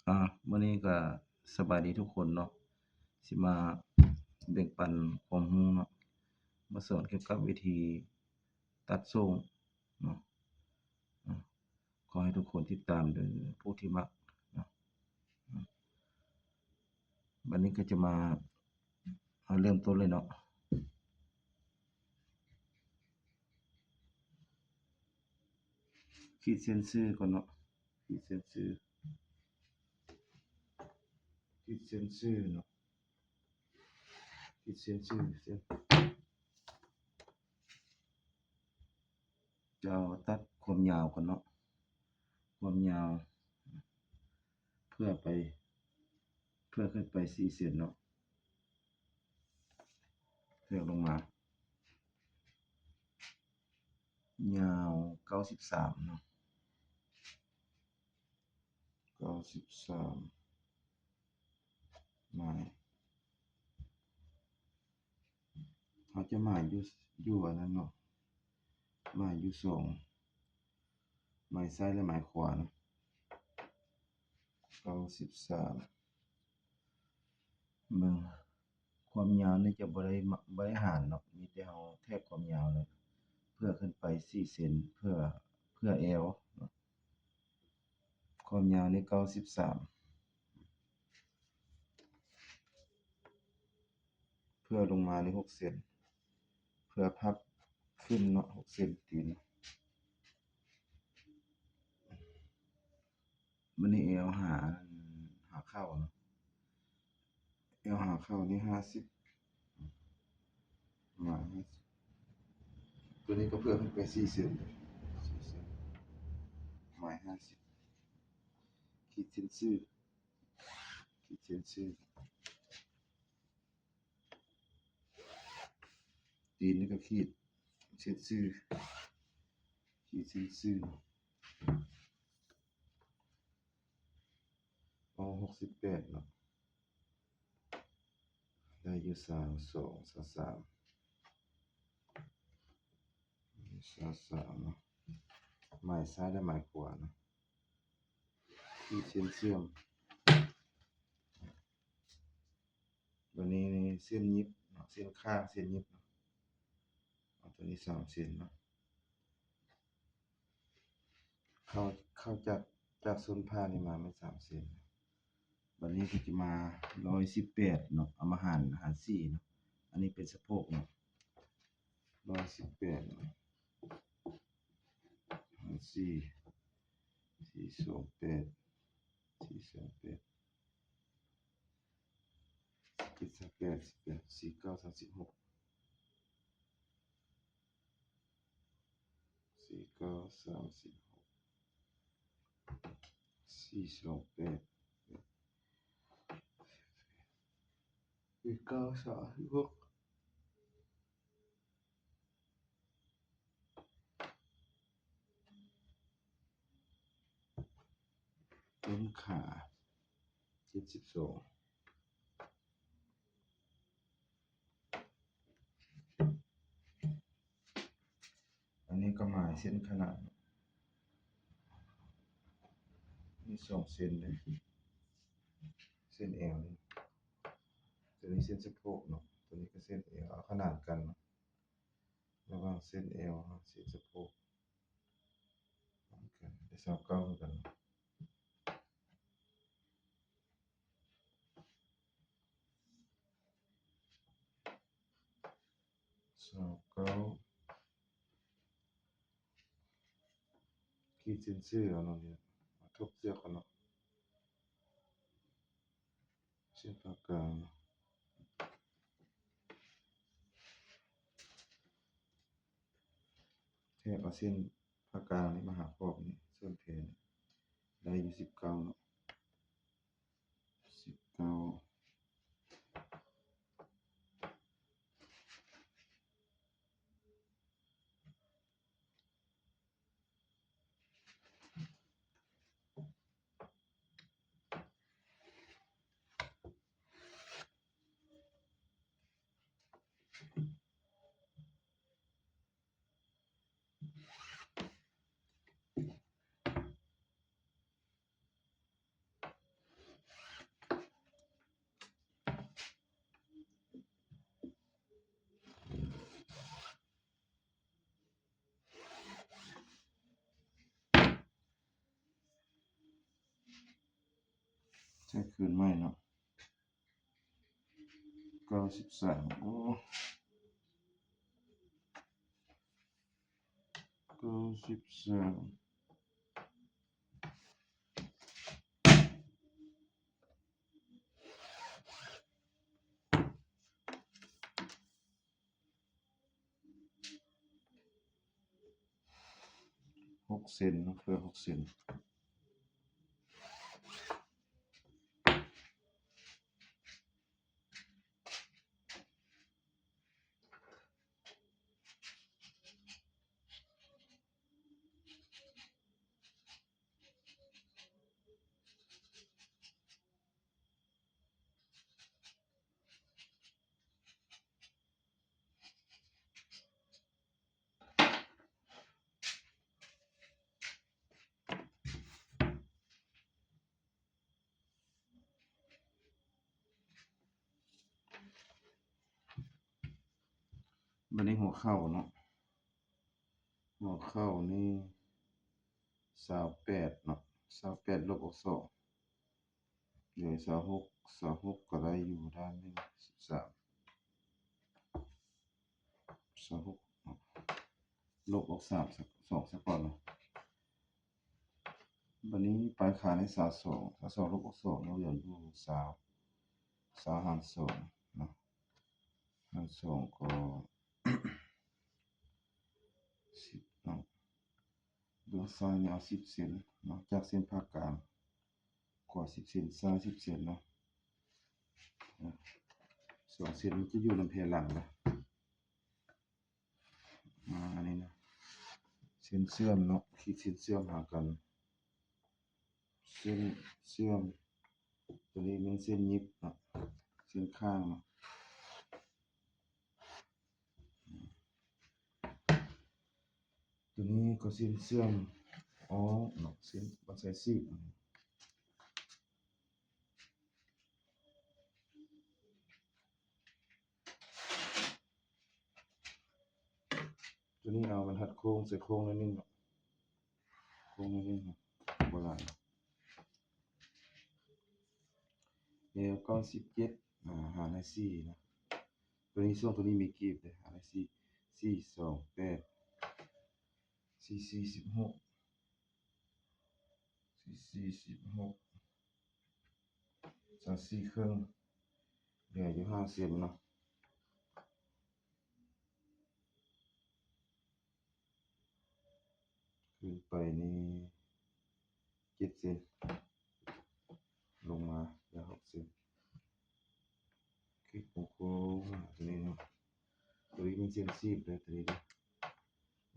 ອ່າ ມື້ນີ້ກໍສະບາຍດີທຸກຄົນເນາະ, ຊິມາແບ່ງປັນຄວາມຮູ້ເນາະ, ມາສອນກ່ຽວກັບວິທີຕັດໂສ້ງເນາະ. ອ່າ ຂໍໃຫ້ທຸກຄົນຕິດຕາມເດີ ຜູ້ທີ່ມັກເນາະ. ອ່າ ບັດນີ້ກໍຈະມາ ເຮົາເລີ່ມຕົ້ນເລີຍເນາະ. ຂີດເສັ້ນຊື່ກ່ອນເນາະ, ຂີດເສັ້ນຊື່ ຂີດເສັ້ນຊື່ເນາະ, ຂີດເສັ້ນຊື່ ເສັ້ນ ຈະເອົາຕັດຄວາມຍາວກ່ອນເນາະ, ຄວາມຍາວ ເພື່ອໄປ ເພື່ອຂຶ້ນໄປສີ່ເຊັນເນາະ. ເລືອກລົງມາ ຍາວເກົ້າສິບສາມເນາະ, ເກົ້າສິບສາມ ໝາຍ ເຮົາຈະໝາຍຢູ່ ຢູ່ອັນນັ້ນເນາະ, ໝາຍຢູ່ສອງ ໝາຍຊ້າຍ ແລະ ໝາຍຂວາເນາະ. ເກົ້າສິບສາມ ເບິ່ງ ຄວາມຍາວນີ້ຈະບໍ່ໄດ້ ບໍ່ໄດ້ຫານເນາະ, ມີແຕ່ເຮົາແທກຄວາມຍາວເລີຍ ເພື່ອຂຶ້ນໄປສີ່ເຊັນ ເພື່ອ ເພື່ອແອວເນາະ. ຄວາມຍາວນີ້ເກົ້າສິບສາມ ເພື່ອລົງມານີ້ຫົກເຊັນ ເພື່ອພັບຂຶ້ນເນາະ ຫົກເຊັນຕີນ. ບັດນີ້ແອວຫາ ຫາເຂົ່າເນາະ, ແອວຫາເຂົ່ານີ້ຫ້າສິບ ໝາຍຫ້າສິບ ຕົວນີ້ກໍເພື່ອຂຶ້ນໄປສີ່ເຊັນ ສີ່ເຊັນ ໝາຍຫ້າສິບ ຂີດເສັ້ນຊື່ ຂີດເສັ້ນຊື່. ຕີນນີ້ກໍຂີດເສັ້ນຊື່ ຂີດເສັ້ນຊື່ ເອົາຫົກສິບແປດເນາະ, ໄດ້ຢູ່ຊາວສອງ ຊາວສາມ ຊາວສາມເນາະ, ໝາຍຊ້າຍ ແລະ ໝາຍຂວາເນາະ. ຂີດເສັ້ນເຊື່ອມ ບັດນີ້ເສັ້ນຫຍິບເນາະ, ເສັ້ນຂ້າງ ເສັ້ນຫຍິບເນາະ, ເອົາຕົວນີ້ສາມເຊັນເນາະ. ເຂົ້າ ເຂົ້າຈາກ ຈາກເສັ້ນຜ່ານີ້ມາແມ່ນສາມເຊັນ. ບັດນີ້ກໍຈະມາຮ້ອຍສິບແປດເນາະ, ເອົາມາຫານ ຫານສີ່ເນາະ, ອັນນີ້ເປັນສະໂພກເນາະ. ຮ້ອຍສິບແປດ ຫານສີ່ ສີ່ສອງແປດ ສີ່ສອງແປດ ເຈັດສອງແປດ ສິບແປດ ສີ່ເກົ້າ ສາມສິບຫົກ ສີ່ເກົ້າ ສາມສິບຫົກ ສີ່ສອງແປດ ສີ່ເກົ້າ ສາມສິບຫົກ. ຕົ້ນຂາເຈັດສິບສອງ. ອັນນີ້ກໍໝາຍເສັ້ນຂະໜາດ ມີສອງເສັ້ນເດ້ ເສັ້ນແອວນີ້ ຕົວນີ້ເສັ້ນສະໂພກເນາະ, ຕົວນີ້ກໍເສັ້ນແອວ ເອົາຂະໜາດກັນເນາະ. ລະຫວ່າງເສັ້ນແອວ ເສັ້ນສະໂພກ ໄດ້ຊາວເກົ້າຄືກັນ. ຊາວເກົ້າ ຂີດເສັ້ນຊື່ເອົາເນາະ, ມາທົບເຊືອກເອົາເນາະ. ເສັ້ນປານກາງ ແທກເອົາເສັ້ນປານກາງນີ້ມາຫາຂອບນີ້ ສ່ວນແຜ່ນ ໄດ້ຢູ່ສິບເກົ້າເນາະ ສິບເກົ້າ. ເ ຄືນໃໝ່ເນາະ ເກົ້າສິບສາມ ໂອ້ ເກົ້າສິບສາມ. ຫົກເຊັນເນາະ ເພື່ອຫົກເຊັນ. ບັດນີ້ຫົວເຂົ່າເນາະ ຫົວເຂົ່ານີ້ ຊາວແປດເນາະ ຊາວແປດລົບອອກສອງ ເຫຼືອຊາວຫົກ ຊາວຫົກກໍໄດ້ຢູ່ດ້ານໜຶ່ງ ສິບສາມ ຊາວຫົກເນາະ ລົບອອກສາມ ສອງຊະກ່ອນເນາະ. ບັດນີ້ປາຍຄາງໃຫ້ຊາວສອງ ຊາວສອງລົບອອກສອງ ເຫຼືອຢູ່ຊາວ ຊາວຫານສອງເນາະ ຫານສອງກໍສິບເນາະ. ເບື້ອງຊ້າຍນີ້ເອົາສິບເຊັນເນາະ ຈາກເສັ້ນຜ່າກາງ ຂວາສິບເຊັນ ຊ້າຍສິບເຊັນເນາະ ສອງເຊັນມັນຈະຢູ່ນຳແຜ່ຫຼັງນະ. ມາອັນນີ້ນະ ເສັ້ນເຊື່ອມເນາະ ຂີດເສັ້ນເຊື່ອມຫາກັນ ເສັ້ນເຊື່ອມ ຕົວນີ້ແມ່ນເສັ້ນຫຍິບເນາະ ເສັ້ນຂ້າງເນາະ. ຕົວນີ້ກໍເສັ້ນເຊື່ອມອອກເນາະ ເສັ້ນບໍ່ໃສ່ສີບ. ຕົວນີ້ເອົາບັນທັດໂຄ້ງໃສ່ໂຄ້ງໜ້ອຍໜຶ່ງເນາະ ໂຄ້ງໜ້ອຍໜຶ່ງເນາະ ບໍ່ຫຼາຍ. ແອວເກົ້າສິບເຈັດ ອາ ຫານໃຫ້ສີ່ເນາະ ຕົວນີ້ ຊ່ວງຕົວນີ້ມີກີບເດ້ ຫານໃຫ້ສີ່ ສີ່ສອງແປດ ສີ່ສີ່ສິບຫົກ ສີ່ສີ່ສິບຫົກ ຊາວສີ່ເຄິ່ງ ເຫຼືອຢູ່ຫ້າເຊັນເນາະ. ຂຶ້ນໄປນີ້ເຈັດເຊັນ ລົງມາເຫຼືອຫົກເຊັນ ຂີດໂຄ້ງໆ ຕົວນີ້ເນາະ ຕົວນີ້ແມ່ນເສັ້ນສີບເດີ ຕົວນີ້ເດີ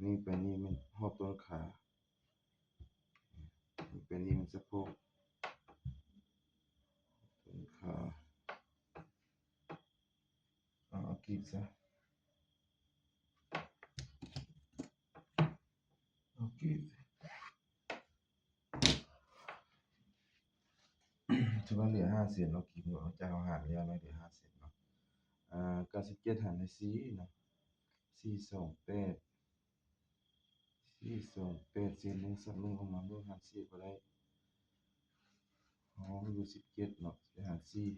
ນີ້ໄປນີ້ແມ່ນຮອບຕົ້ນຂາ ນີ້ໄປນີ້ແມ່ນສະໂພກ ຕົ້ນຂາ. ເອົາ ເອົາກີບຊະ ເອົາກີບ ຖືວ່າເຫຼືອຫ້າເຊັນເນາະ ກີບເນາະ ຈາກເຮົາຫານໄປແລ້ວເນາະ ເຫຼືອຫ້າເຊັນເນາະ. ອາ ເກົ້າສິບເຈັດຫານໃຫ້ສີ່ເນາະ ສີ່ສອງແປດ ສີ່ສອງແປດ ເສດໜຶ່ງ ສັກໜຶ່ງອອກມາ ໜຶ່ງຫານສີ່ກໍໄດ້ ເຮົາມີຢູ່ສິບເຈັດເນາະ ໄປຫານສີ່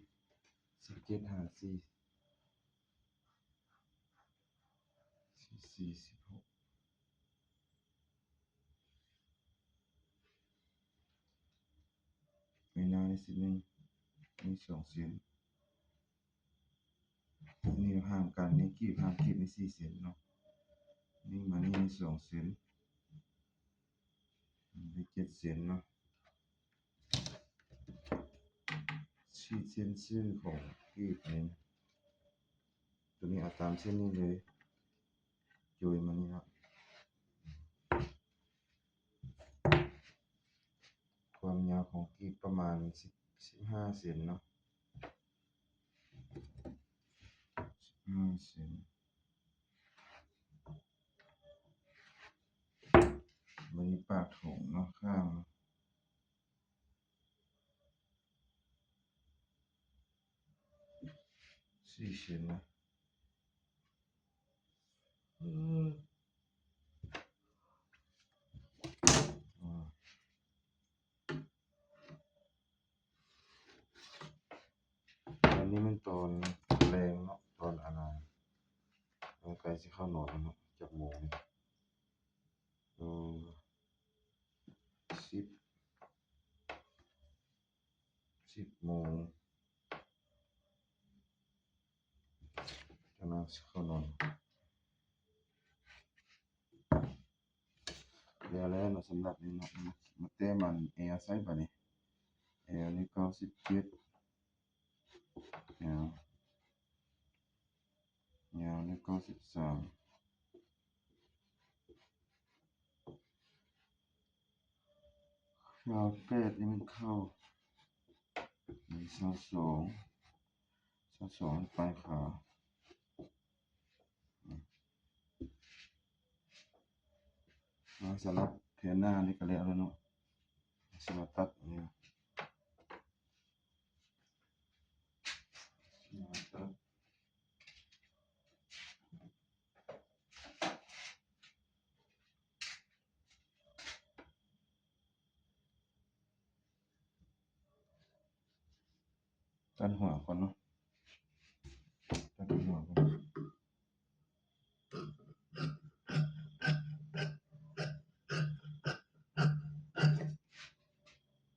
ສິບເຈັດຫານສີ່ ສີ່ສີ່ສິບຫົກ ໃນໜ້ານີ້ສິບໜຶ່ງ ມີສອງເຊັນ ນີ້ຫ່າງກັນ ນີ້ກີບ ຫ່າງກີບນີ້ສີ່ເຊັນເນາະ ນີ້ມານີ້ສອງເຊັນ ໄດ້ເຈັດເຊັນເນາະ. ຂີດເສັ້ນຊື່ຂອງກີບນີ້ ຕົວນີ້ເອົາຕາມເສັ້ນນີ້ເລີຍ ໂຈຍມານີ້ເນາະ. ຄວາມຍາວຂອງກີບປະມານສິບ ສິບຫ້າເຊັນເນາະ ສິບຫ້າເຊັນ. ບັດນີ້ປາກຖົງເນາະ ຂ້າງເນາະ ສີ່ເຊັນນະ ເອີ ອາ. ຕອນແລງເນາະ ຕອນອັນນ່າ ໃກ້ຊິເຂົ້ານອນແລ້ວເນາະ ຈັກໂມງນີ້ ເອີ ສິບ ສິບໂມງ ກຳລັງຊິເຂົ້ານອນ. ແລ້ວແລ້ວເນາະ ສຳລັບນີ້ເນາະ ມາແຕ້ມອັນແອວໃສ່ບາດນີ້ ແອວນີ້ເກົ້າສິບເຈັດ ແອວ ຍາວນີ້ເກົ້າສິບສາມ ຊາວແປດນີ້ມັນເຂົ້າ ນີ້ຊາວສອງ ຊາວສອງປາຍຂາ ອາ ສຳລັບແຜ່ນໜ້ານີ້ກໍແລ້ວແລ້ວເນາະ ຊິມາຕັດນີ້ ຕັດຫົວກ່ອນເນາະ ຕັດຫົວກ່ອນ.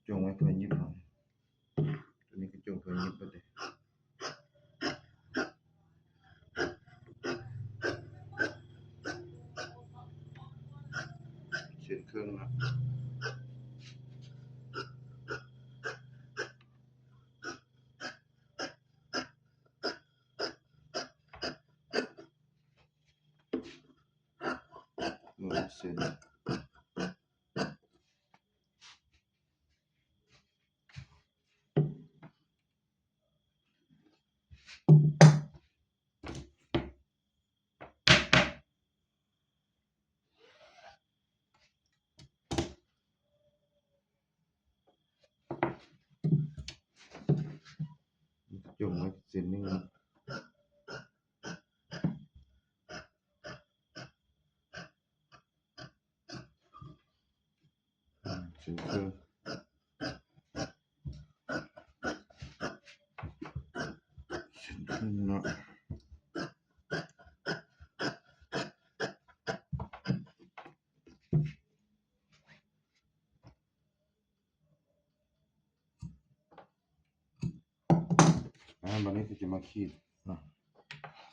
ຈົ່ງໄວ້ເພື່ອຫຍິບເນາະ ໂຕນີ້ກໍຈົ່ງເພື່ອຫຍິບເບິດເດ້ ເສັ້ນເຄິ່ງເນາະ. ເອີ ເສັ້ນ ຈົ່ງໄວ້ເສັ້ນໜຶ່ງ ອືມ ເສັ້ນເຄິ່ງ ເສັ້ນເຄິ່ງເນາະ. ອາ ບາດນີ້ກໍຈະມາຂີດເນາະ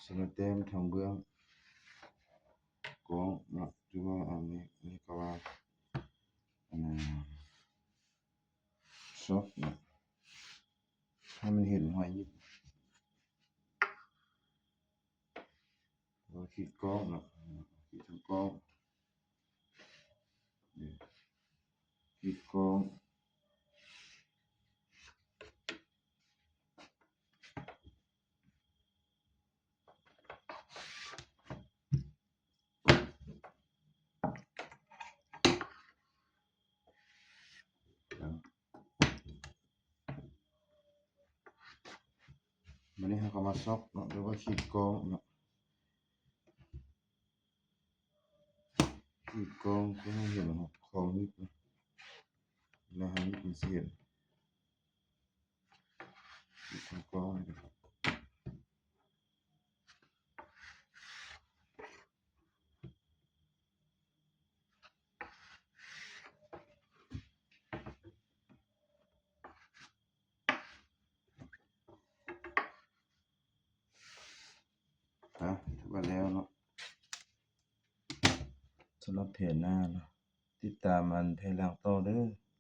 ຊິມາແຕ້ມທາງເບື້ອງກ້ອງເນາະ ຫຼືວ່າອັນນີ້ ອັນນີ້ກໍວ່າ ອັນນ່າ ຊອກເນາະ ໃຫ້ມັນເຫັນຮອຍຫຍິບ ແລ້ວຂີດກ້ອງເນາະ ຂີດທາງກ້ອງ ຂີດກ້ອງ. ບາດນີ້ເຮົາກໍມາຊອກເນາະ ຫຼືວ່າຂີດກ້ອງເນາະ ຂີດກ້ອງເພື່ອໃຫ້ເຫັນຂອງຫຍິບ ແລ້ວໃຫ້ມັນເຫັນ ອາ ຖືວ່າແລ້ວເນາະ ສຳລັບແຜ່ນໜ້າເນາະ ຕິດຕາມອັນແຜ່ນຫຼັງຕໍ່ເດີ້.